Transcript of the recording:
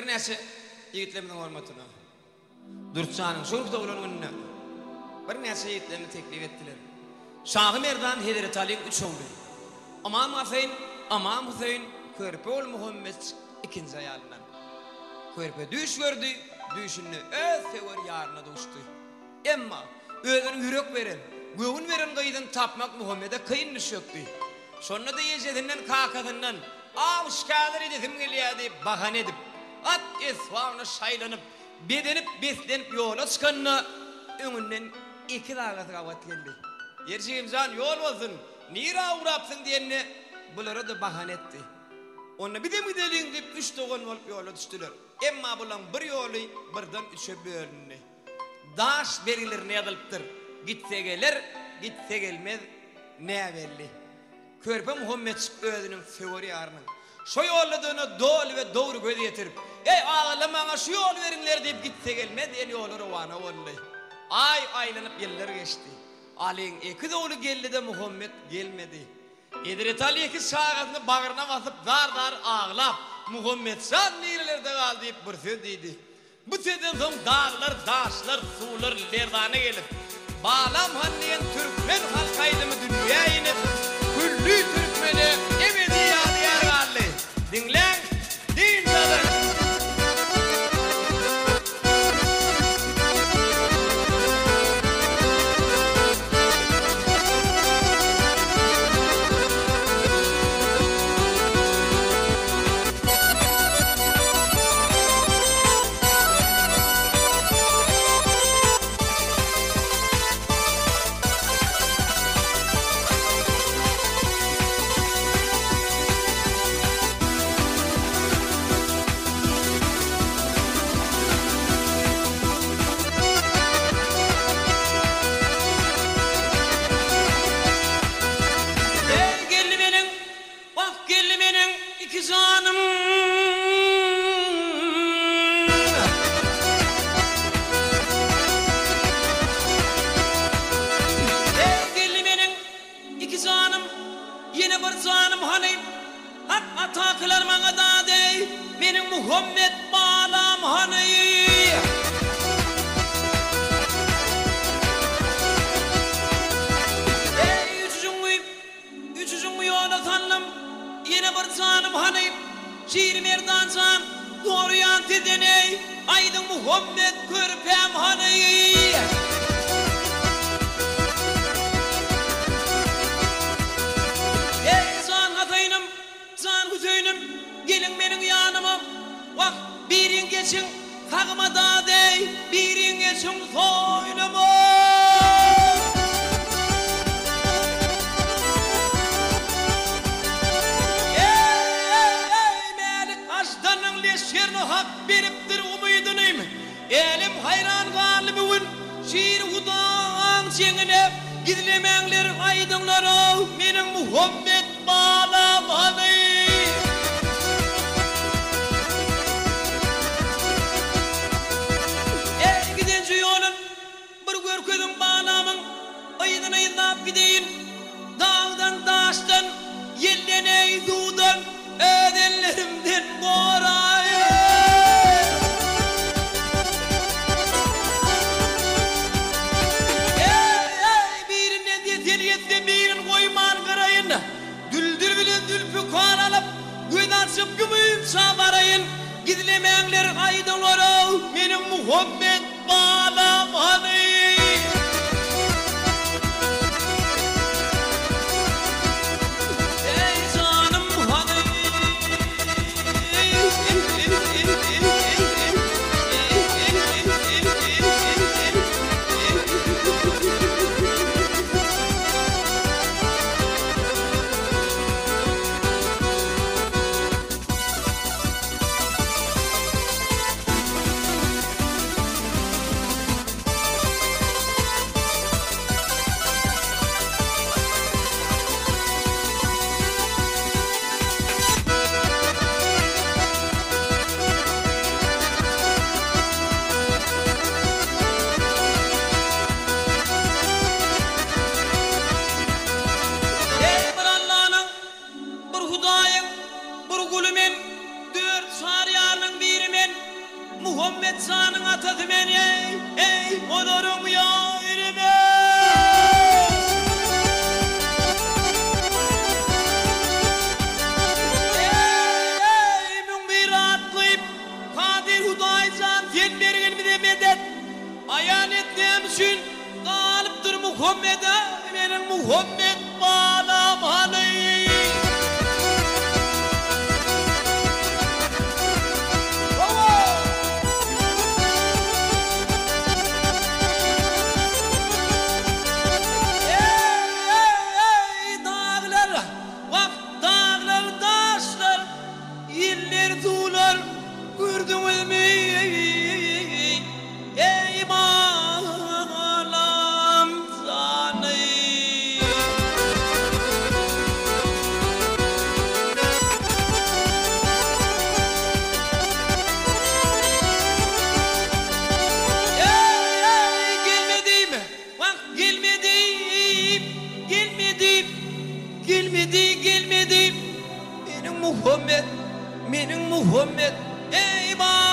Birnäçe ýigitlerimiziň hormatyna. Dürtjanyň şu günki doglan gününe birnäçe ýigitlerimiz teklip etdiler. Şahy Merdan Hezreti Alyň üç ogly. Ymam Haseýn, Ymam Hüseýin, körpe ogly Muhammetjik ikinji aýalyndan. Körpe düýş gördi, düýşünde öz söwer ýaryna duşdy. Emma özüniň ýürek beren, göwün beren gyzyny tapmak Muhammede kyn düşjekdi. Şonda-da ejesinden, kakasyndan aw-şikärler edesim gelýär diýip bahana edip, at-esbabyna şaýlanyp, bezenip, beslenip ýola çykanda, öňünden ekiz agasy gabat geldi. Ýeri jigim jan, ýol bolsun, nirä ugrapsyň diýende, bulara-da bahana etdi. Onda bizem gideliň diýip, üç dogan bolup ýola düşdüler. Emma bulaň bir ýoly birden üçe bölündi. Daş belgilerinde ýazylypdyr, Gitse geler, gitse gelmez, näbelli. Körpe Muhammetjik özüniň söwer ýarynyň şo ýoldadygyna doly we dogry göz ýetirip, Eý, agalar, maňa şu ýoly beriňler diýip, gitse gelmez diýen ýola rowana boldy. Aý aýlanyp ýyllar geçdi. Alyň ekiz ogly geldi-de Muhammet gelmedi. Hezreti Aly ekiz çagasyny bagryna basyp zar-zar aglap, Muhammet jan nirelerde galdy diýip bir söz diýdi. Bu sözden soň daglar, daşlar, suwlar lerzana gelip, Balam han diýen türkmen halk aýdymy dünýä inip, külli türkmene ebedi ýadygär galdy. Diňläň, dynç alyň! Eý, geldi meniň Wah geldi meniň iki janym. Eý geldi meniň iki janym, ýene bir janym hany? Hak ata kylar maňa dad eý, meniň Muhammet balam hany? Eý üçüjiňi Üçüjiňi ýola saldym, ýene bir janym hany, Şiri Merdan jan, goraýan sizden eý, aýdyň Muhammet körpäm hany? Eý, jan Hasaýnym, Jan Hüseýnim, geliň meniň ýanyma, Wah, biriň geçiň sagyma dad-eý, biriň geçiň soýnuma. Eý, Mälik Aždanyň leşgerine Hak beripdir umydyny. Älem haýran galdy bu gün Şir Hudaň jeňine Gizlemäňler aýdyňlar-ow Meniň Muhammet balam hany? Eý gidenje ýolun Bir görkeziň balamyň Yzyny yzlap gideýin Dagdan daşdan Ýelden eý suwdan Öz ellerimden goraýyn. Eý birinden zeper ýetse birin goýman gyraýyn. Düldül bilen zülpükar alyp, göz açyp ýumynça baraýyn. Gizlemäňler aýdyňlar-ow, meniň Muhammet balam hany? Eý, janym hany? Muhammet janyň atasy men eý, eý, olaryň ýary men. Eý, 1001 atly Kadyr Hudaý jan, sen bergin bize medet. Aýan et näme üçin galypdyr Muhammede meniň Muhammet balam hany. Eý, daglar, wah, daglar, daşlar, Iller suwlar gördüňizmi eý balam jany. Eý gelmedim wah gelmedim gelmedim gelmedi gelmedim. Meniň Muhammet, meniň Muhammet, eý balam!